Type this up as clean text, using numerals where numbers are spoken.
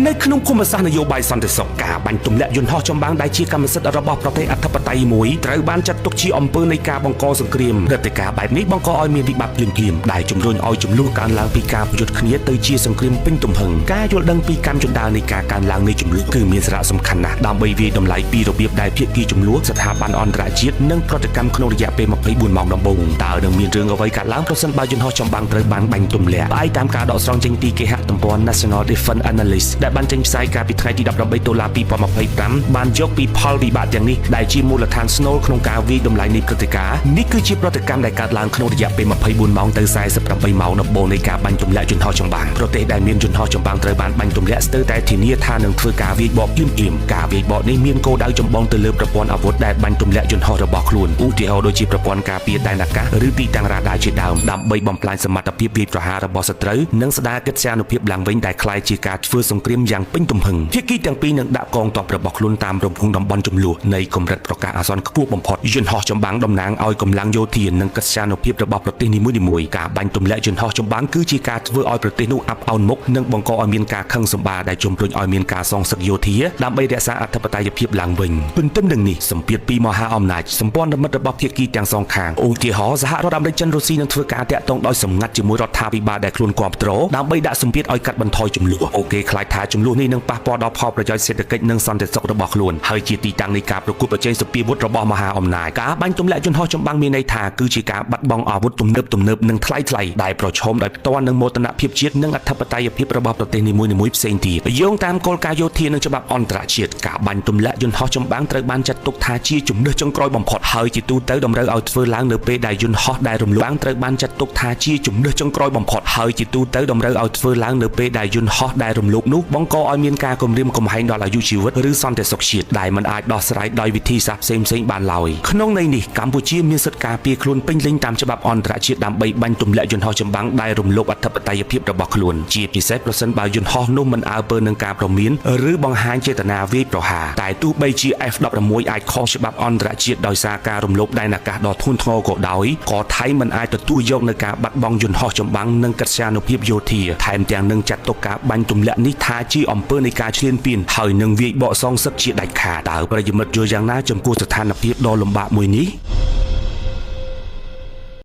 នៅក្នុងភូមិសាស្ត្រនយោបាយសន្តិសុខការបាញ់ទម្លាក់យន្តហោះចម្បាំងដែលជាកម្មសិទ្ធិរបស់ប្រទេសអធិបតេយ្យមួយត្រូវបានចាត់ទុកជាអំពើនៃការបង្កសង្គ្រាមព្រឹត្តិការណ៍បែបនេះបង្កឲ្យមានវិបត្តិភ្លាមៗដែលជំរុញឲ្យជម្លោះកើនឡើងពីការប្រយុទ្ធគ្នាទៅជាសង្គ្រាមពេញទំហឹងការយល់ដឹងពីកម្មជណ្ដើរនៃការកើនឡើងនៃជម្លោះគឺមានសារៈសំខាន់ណាស់ដើម្បីវាយតម្លៃពីរបៀបដែលភាគីជម្លោះស្ថាប័នអន្តរជាតិនិងប្រតិកម្មក្នុងរយៈពេល24ម៉ោងដំបូងតើនឹងមានរឿងអ្វីកើតឡើងប្រសិនបើយន្តហោះចម្បាំងត្រូវបានបាញ់ទម្លាក់ផ្អែកតាមការដកស្រង់ចេញពីគេហទំព័រ National Defense Analyst ដែលបានចេញផ្សាយកាលពីថ្ងៃទី18តុលា2025បានយកពីផលវិបាកទាំងនេះដែលជាមូលដ្ឋានស្នូលក្នុងការវាយតម្លៃនៃព្រឹត្តិការណ៍នេះគឺជាប្រតិកម្មដែលកើតឡើងក្នុងរយៈពេល24ម៉ោងទៅ48ម៉ោងដំបូងនៃការបាញ់ទម្លាក់យន្តហោះចម្បាំងប្រទេសដែលមានយន្តហោះចម្បាំងត្រូវបានបាញ់ទម្លាក់ស្ទើរតែធានាថានឹងធ្វើការវាយបកភ្លាមៗការវាយបកនេះមានគោលដៅចម្បងទៅលើប្រព័ន្ធអាវុធដែលបាញ់ទម្លាក់យន្តហោះរបស់ខ្លួនឧទាហរណ៍ដូចជាប្រព័ន្ធការពារដែនអាកាសឬទីតាំងរ៉ាដាជាដើមដើម្បីបំផ្លាញសមត្ថភាពវាយប្រហាររបស់សត្រូវនិងស្ដារកិត្យានុភាពឡើងវិញដែលក្លាយជាការធ្វើសង្គ្រាមយ៉ាងពេញទំហឹងភាគីទាំងពីរនឹងដាក់កងទ័ពរបស់ខ្លួនតាមរំពងតំបន់ជម្លោះនៃកម្រិតប្រកាសអាសន្នខ្ពស់បំផុតយន្តហោះចម្បាំងតំណាងឲ្យកម្លាំងយោធានិងកិត្យានុភាពរបស់ប្រទេសនីមួយៗការបាញ់ទម្លាក់យន្តហោះចម្បាំងគឺជាការធ្វើឲ្យប្រទេសនោះអាប់អោនមុខនិងបង្កឲ្យមានការខឹងសម្បារដែលជំរុញឲ្យមានការសងសឹកយោធាដើម្បីរក្សាអធិបតេយ្យភាពឡើងវិញទន្ទឹមនឹងនេះសម្ពាធពីមហាអំណាចសម្ព័ន្ធមិត្តរបស់ភាគីទាំងសងខាងឧទាហរណ៍សហរដ្ឋអាមេរិកចិនរុស្ស៊ីនឹងធ្វើការតាក់ទងដោយសម្ងាត់ជាមួយរដ្ឋាភិបាលដែលខ្លួនគាំទ្រដើម្បីដាក់សម្ពាធឲ្យកាត់បន្ថយជម្លោះអូខេខ្លាចថាជម្លោះនេះនឹងប៉ះពាល់ដល់ផលប្រយោជន៍សេដ្ឋកិច្ចនិងសន្តិសុខរបស់ខ្លួនហើយជាទីតាំងនៃការប្រកួតប្រជែងសព្វាវុធរបស់មហាអំណាចការបាញ់ទម្លាក់យន្តហោះចម្បាំងមានន័យថាគឺជាការបាត់បង់អាវុធទំនើបទំនើបនិងថ្លៃថ្លៃដែលប្រឈមដោយផ្ទាល់នឹងមោទនភាពជាតិនិងអធិបតេយ្យភាពរបស់ប្រទេសនីមួយៗផ្សេងទៀតយោងតាមគោលការណ៍យោធានិងច្បាប់អន្តរជាតិការបាញ់ទម្លាក់យន្តហោះចម្បាំងត្រូវបានចាត់ទុកថាជាជំនឿចុងក្រោយបំផុតហើយជាទូទៅតម្រូវឲ្យធ្វើឡើងនៅពេលដែលយន្តហោះដែលរំលោភត្រូវបានចាត់ទុកថាជាជំនឿចុងក្រោយបំផុតហើយជាទូទៅតម្រូវឲ្យធ្វើឡើងនៅពេលដែលយន្តហោះដែលរំលោភនោះបង្កឲ្យមានការគំរាមកំហែងដល់អាយុជីវិតឬសន្តិសុខជាតិដែលមិនអាចដោះស្រាយដោយវិធីសាស្ត្រផ្សេងៗបានឡើយក្នុងន័យនេះកម្ពុជាមានសិទ្ធិការពារខ្លួនពេញលេញតាមច្បាប់អន្តរជាតិដើម្បីបាញ់ទម្លាក់យន្តហោះចម្បាំងដែលរំលោភអធិបតេយ្យភាពរបស់ខ្លួនជាពិសេសប្រសិនបើយន្តហោះនោះមិនអើពើនឹងការព្រមានឬបង្ហាញចេតនាវាយប្រហារតែទោះបីជា F16 អាចខុសច្បាប់អន្តរជាតិដោយសារការរំលោភដែនអាកាសដ៏ធ្ងន់ធ្ងរក៏ដោយក៏ថៃមិនអាចទទួលយកនៅការបាត់បង់យន្តហោះចម្បាំងនិងកិត្យានុភាពយោធាថែមទាំងនឹងចាត់ទុកការបាញ់ទម្លាក់នេះថាជាអំពើនៃការឈ្លានពានហើយនឹងវាយបកសងសឹកជាដាច់ខាតតើប្រិយមិត្តយល់យ៉ាងណាចំពោះស្ថានភាពដ៏លំបាកមួយនេះ?